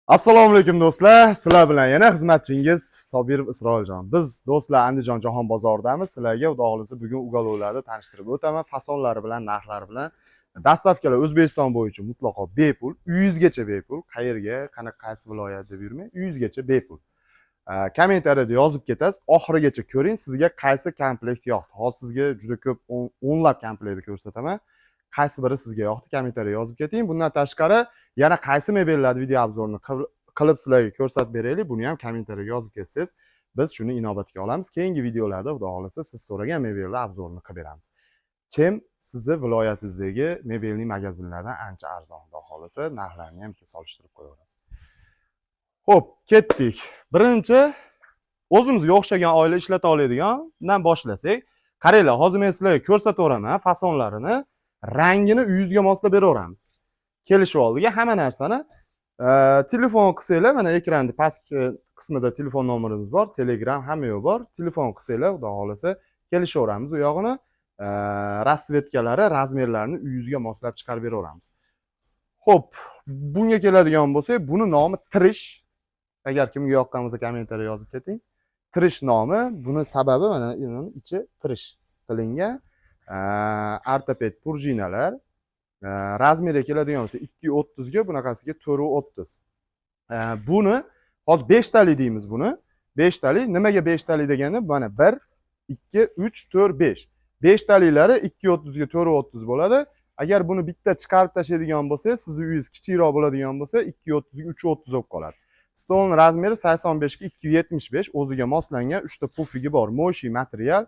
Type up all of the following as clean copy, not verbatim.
Assalomu alaykum, do'stlar. Sizlar bilan yana xizmatchingiz Sobirov Isroiljon. Biz, do'stlar, Andijon jahon bozoridamiz. Sizlarga, Xudo xohlasa, bugun уголок larni tanishtirib o'taman, fasonlari bilan, narxlari bilan. Доставка lar O'zbekiston bo'yicha mutlaqo bepul, uyingizgacha bepul. Qayerga, qanaqa, qaysi viloyat deb yurmang, uyingizgacha bepul. Kommentariyada yozib ketasiz, oxirigacha ko'ring, sizga qaysi komplekt yoqdi. Hozir sizga juda ko'p, o'nlab komplektni ko'rsataman. Qaysi biri sizga yoqdi, kommentariya yozib keting. Bundan tashqari, yana qaysi mebellarni video обзор ini qilib sizlarga ko'rsatib beraylik, buni ham kommentariyaga yozib ketsangiz, biz shuni inobatga olamiz. Keyingi videolarda, Xudo xohlasa, siz so'ragan mebelni обзор ini qilib beramiz. Чем sizni viloyatingizdagi мебельный magazinlardan ancha arzon, Xudo xohlasa, narxlarni ham bitta solishtirib qo'yaverasiz. Xo'p, ketdik. Birinchi o'zimizga o'xshagan oila ishlata oladigandan boshlasak, qaranglar, hozir men sizlarga ko'rsataveraman fasonlarini, rangini uyingizga moslab beraveramiz. Kelishib oldik hamma narsani. Telefon qilsanglar, mana ekranda pastki qismida telefon nomerimiz bor, Telegram, hamma yo'q bor. Telefon qilsanglar, Xudo xohlasa, kelishaveramiz u yog'ini. Расцветка lari, razmerlarini uyingizga moslab chiqarib beraveramiz. Xo'p, bunga keladigan bo'lsak, buni nomi Tirish. Agar kimga yoqqan bo'lsa, kommentariya yozib keting. Tirish nomi, buni sababi mana uni ichi tirish qilingan. Ortoped prujinalar. Razmeriga keladigan bo'lsa, 2,30 ga, bunaqasiga 4,30. Buni hozir beshtali deymiz buni. Beshtali, nimaga beshtali degani, mana 1, 2, 3, 4, 5. Beshtaliklari 2,30 ga 4,30 bo'ladi. Agar buni bitta chiqarib tashlaydigan bo'lsangiz, sizni uyingiz kichikroq bo'ladigan bo'lsa, 2,30 ga 3,30 bo'lib qoladi. Stolning razmeri 85 ga 2,75, o'ziga moslangan 3 ta pufigi bor, моющий material.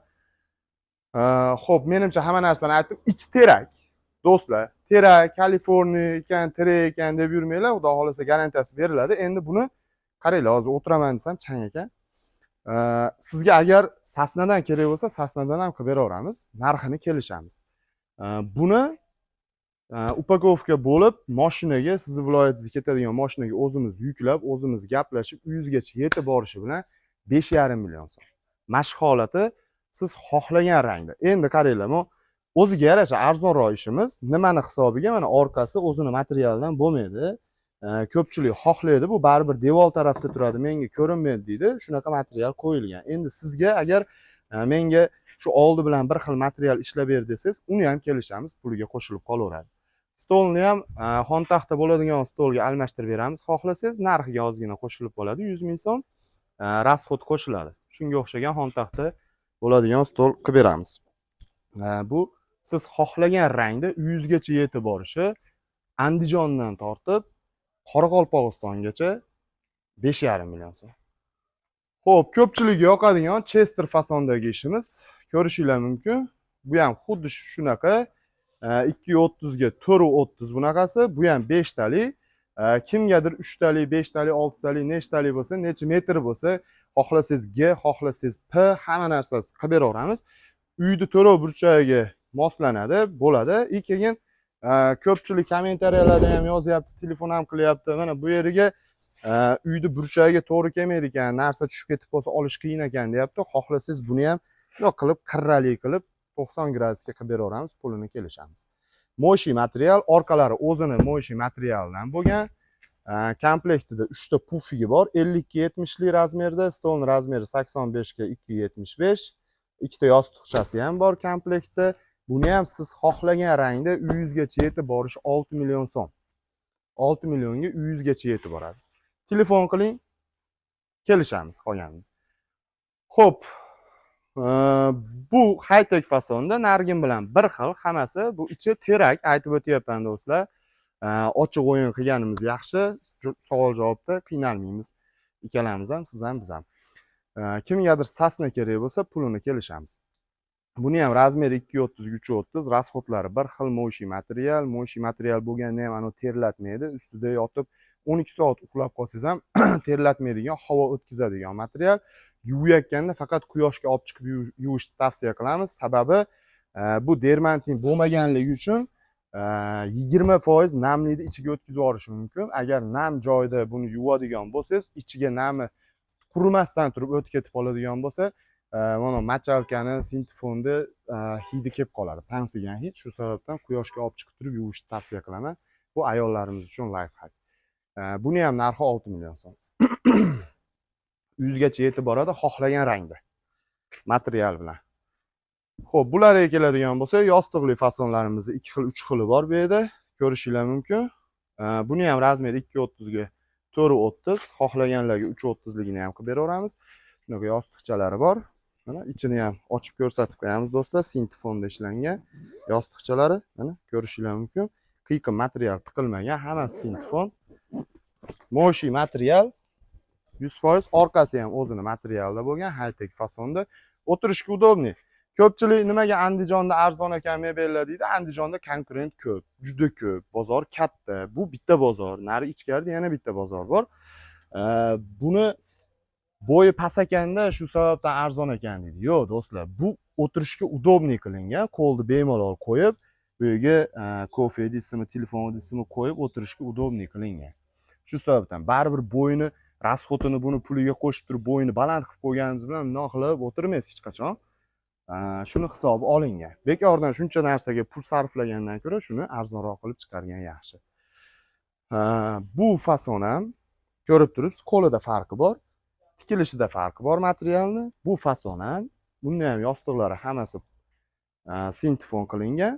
Xo'p, menimcha, hamma narsani aytdim. Ichi terak. Do'stlar, terak, Kaliforniya ekan, tirik ekan deb yurmanglar, Xudo xohlasa, garantiyasi beriladi. Endi buni qaranglar, hozir o'tiraman desam chang ekan. Sizga agar sosnadan kerak bo'lsa, sosnadan ham qilib beraveramiz, narxini kelishamiz. Buni упаковка bo'lib, moshinaga, sizni viloyatingizga ketadigan moshinaga o'zimiz yuklab, o'zimiz gaplashib, uyingizgacha yetib borishi bilan 5,5 million so'm. Mana shu holati, siz xohlagan rangda. Endi qaranglar, bu o'ziga yarasha arzonroq ishimiz. Nimani hisobiga? Mana orqasi o'zini materialidan bo'lmaydi. Ko'pchilik xohlaydi, bu baribir devor tarafda turadi, menga ko'rinmaydi deydi. Shunaqa material qo'yilgan. Endi sizga agar menga shu oldi bilan bir xil material ishlab ber desangiz, uni ham kelishamiz, puliga qo'shilib qolaveradi. Stolni ham xontaxta bo'ladigan stolga almashtirib beramiz xohlasangiz, narxiga ozgina qo'shilib qoladi, 100 000 so'm расход qo'shiladi. Shunga o'xshagan xontaxta bo'ladigan stol qilib beramiz. Bu siz xohlagan rangda uyingizgacha yetib borishi Andijondan tortib Qoraqalpog'istongacha 5,5 million so'm. Xo'p, ko'pchilikka yoqadigan Chester fasondagi ishimiz, ko'rishinglar mumkin. Bu ham xuddi shunaqa, 2,30 ga 4,30 bunaqasi, bu ham beshtali. Kimgadir uchtali, beshtali, oltitali, nechtali bo'lsa, necha metr bo'lsa, xohlasangiz G, xohlasangiz P, hamma narsasi qilib beraveramiz. Uyni to'rov burchagiga moslanadi, bo'ladi. И keyin ko'pchilik kommentariyalarda ham yozyapti, telefon ham qilyapti. Mana bu yeriga uyni burchagiga to'g'ri kelmaydi ekan, narsa tushib ketib qolsa, olish qiyin ekan deyapti. Xohlasangiz, buni ham bundoq qilib, qirrali qilib, 90 gradusga qilib beraveramiz, pulini kelishamiz. Моющий material, orqalari o'zini моющий materialdan bo'lgan. Komplektida uchta pufigi bor, 50 ga 70lik razmerda, stolni razmeri 85 ga 2,75, ikkita yostiqchasi ham bor komplektda. Buni ham siz xohlagan rangda uyingizgacha yetib borishi 6 million so'm. 6 millionga uyingizgacha yetib boradi. Telefon qiling, kelishamiz qolganini. Xo'p, bu high-tech fasonda, nargin bilan bir xil hammasi. Bu ichi terak, aytib o'tyapman, do'stlar. Ochiq o'yin qilganimiz yaxshi, savol javobda qiynalmaymiz. Ikkalamiz ham, siz ham, biz ham. Kimgadir sosna kerak bo'lsa, pulini kelishamiz. Buni ham razmeri 2,30 3,30, расход lari bir xil, моющий material, моющий material bo'lganda ham anavi terlatmaydi. Ustida yotib 12 soat uxlab qolsangiz ham terlatmaydigan, havo o'tkazadigan material. Yuvayotganda faqat quyoshga olib chiqib yuvishni tavsiya qilamiz. Sababi bu dermantin bo'lmaganligi uchun 20% namlikni ichiga o'tkazib yuborishi mumkin. Agar nam joyda buni yuvadigan bo'lsangiz, ichiga nami qurimasdan turib o'tib ketib qoladigan bo'lsa, mana мочалка ni, sintefonni hidi kelib qoladi, pansigan hid. Shu sababdan quyoshga olib chiqib turib yuvishni tavsiya qilaman. Bu ayollarimiz uchun лайфхак. Buni ham narxi 6 million so'm. 100 gacha yetib boradi xohlagan rangda. Material bilan. Xo'p, bularga keladigan bo'lsak, yostiqli fasonlarimizni 2 xil, 3 xili bor bu yerda. Ko'rishinglar mumkin. Buni ham razmeri 2.30 ga 4.30, xohlaganlarga 3.30 ligini ham qilib beraveramiz. Shunaqa yostiqchalari bor. Mana ichini ham ochib ko'rsatib qo'yamiz do'stlar. Sintefonda ishlangan yostiqchalari, mana ko'rishinglar mumkin. Qiyqim material tiqilmagan, hammasi sintefon. Moshi material 100%, orqasi ham o'zini materialda bo'lgan, high-tech fasonda. O'tirishga удобный. Ko'pchilik nimaga Andijonda arzon ekan mebellar deydi. Andijonda konkurent ko'p, juda ko'p. Bozor katta. Bu bitta bozor, nari ichkarida yana bitta bozor bor. Buni bo'yi past ekanda shu sababdan arzon ekan deydi. Yo'q do'stlar, bu o'tirishga удобный qilingan. Qo'lni bemalol qo'yib, bu yerga kofe deysizmi, telefon deysizmi qo'yib o'tirishga удобный qilingan. Shu sababdan baribir bo'yini расход ini buni puliga qo'shib turib bo'yini baland qilib qo'yganimiz bilan bundoq qilib o'tirmaysiz hech qachon. Shuni hisobi olingan. Bekordan shuncha narsaga pul sarflagandan ko'ra shuni arzonroq qilib chiqargan yaxshi. Bu fason ham ko'rib turibsiz, qo'lida farqi bor, tikilishida farqi bor materialni. Bu fason ham, bunda ham yostiqlari hammasi sintefon qilingan.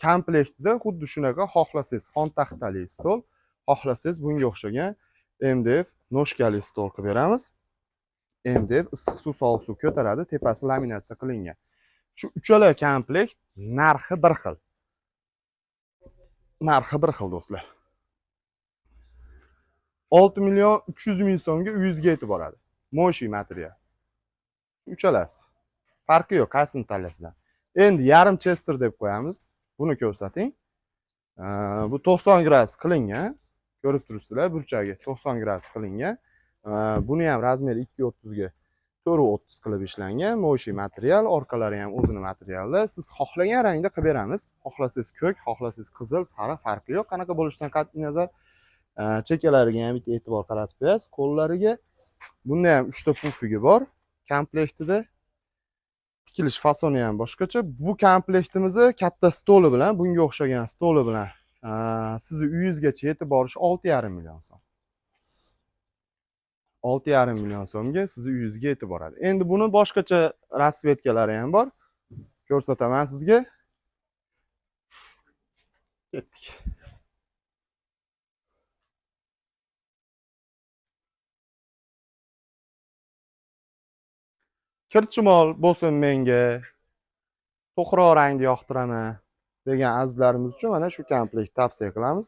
Komplektida xuddi shunaqa, xohlasangiz xontaxtali stol, xohlasangiz bunga o'xshagan MDF ножка li stol qilib beramiz. MDF issiq suv, sovuq suv ko'taradi, tepasi laminatsiya qilingan. Shu uchala komplekt narxi bir xil. Narxi bir xil do'stlar. 6 million 300 ming so'mga uyingizga yetib boradi. Moshi material. Uchalasi. Farqi yo'q, qaysini tanlasizlar. Endi yarim chester deb qo'yamiz. Buni ko'rsating. Bu 90 gradus qilingan. Ko'rib turibsizlar, burchagi 90 gradus qilingan. Buni ham razmeri 2.30 ga 4.30 qilib ishlangan. Moshi material, orqalari ham o'zini materialda. Siz xohlagan rangda qilib beramiz. Xohlasangiz ko'k, xohlasangiz qizil, sariq, farqi yo'q. Qanaqa bo'lishidan qat'iy nazar, chekkalariga ham bitta e'tibor qaratib qo'yasiz, qo'llariga. Bunda ham 3 ta pufigi bor komplektida. Tikilish fasoni ham boshqacha. Bu komplektimizni katta stoli bilan, bunga o'xshagan stoli bilan sizni uyingizgacha yetib borishi 6,5 million so'm. 6,5 million so'mga sizni uyingizga yetib boradi. Endi buni boshqacha расцветка lari ham bor. Ko'rsataman sizga. Ketdik. Kirchimol bo'lsin menga, to'qroq rangni yoqtiraman degan azizlarimiz uchun mana shu komplekt tavsiya qilamiz.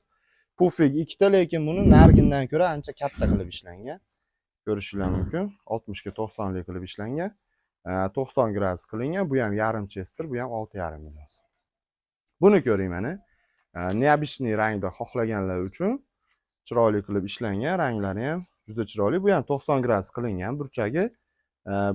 Pufik ikkita, lekin buni narigidan ko'ra ancha katta qilib ishlangan. Ko'rishinglar mumkin. 60 ga 90 lik qilib ishlangan. 90 gradus qilingan. Bu ham yarim chester, bu ham 6,5 million so'm. Buni ko'ring mana. Необычный rangda xohlaganlar uchun chiroyli qilib ishlangan, ranglari ham juda chiroyli. Bu ham 90 gradus qilingan burchagi.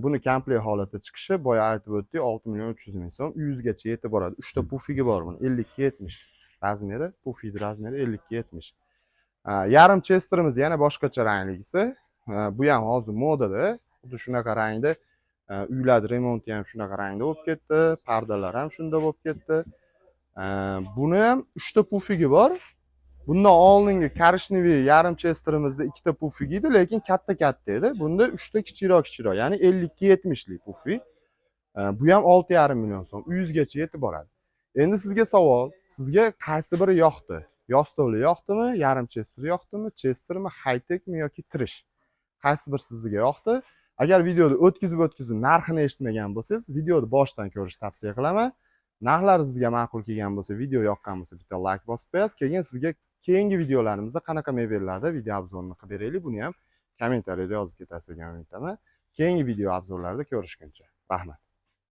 Buni komplekt holatda chiqishi boya aytib o'tdik, 6 million 300 ming so'm. Uyingizgacha yetib boradi. 3 ta pufigi bor buni. 50 ga 70 razmeri, pufik razmeri 50 ga 70. Yarim chesterimiz yana boshqacha rangligisi. Bu ham hozir modada. Xuddi shunaqa rangda uylar remonti ham shunaqa rangda bo'lib ketdi, pardalar ham shunda bo'lib ketdi. Buni ham 3 ta pufigi bor. Bundan oldingi коричневый yarim chesterimizda ikkita pufik edi, lekin katta-katta edi. Bunda 3 ta kichikroq-kichikroq, ya'ni 50 ga 70 lik pufik. Bu ham 6,5 million so'm. Uyingizgacha yetib boradi. Endi sizga savol, sizga qaysi biri yoqdi? Yostiqli yoqdimi, yarim chester yoqdimi, chestermi, high-techmi yoki tirish? Qaysi bir sizga yoqdi? Agar videoni o'tkazib-o'tkazib narxini eshitmagan bo'lsangiz, videoni boshidan ko'rishni tavsiya qilaman. Narxlari sizga ma'qul kelgan bo'lsa, video yoqqan bo'lsa, bitta like bosib qo'yasiz. Keyin sizga keyingi videolarimizda qanaqa mebellarda video обзор ini qilib beraylik, buni ham kommentariyada yozib ketasiz degan umiddaman. Keyingi video обзор larda ko'rishguncha. Rahmat.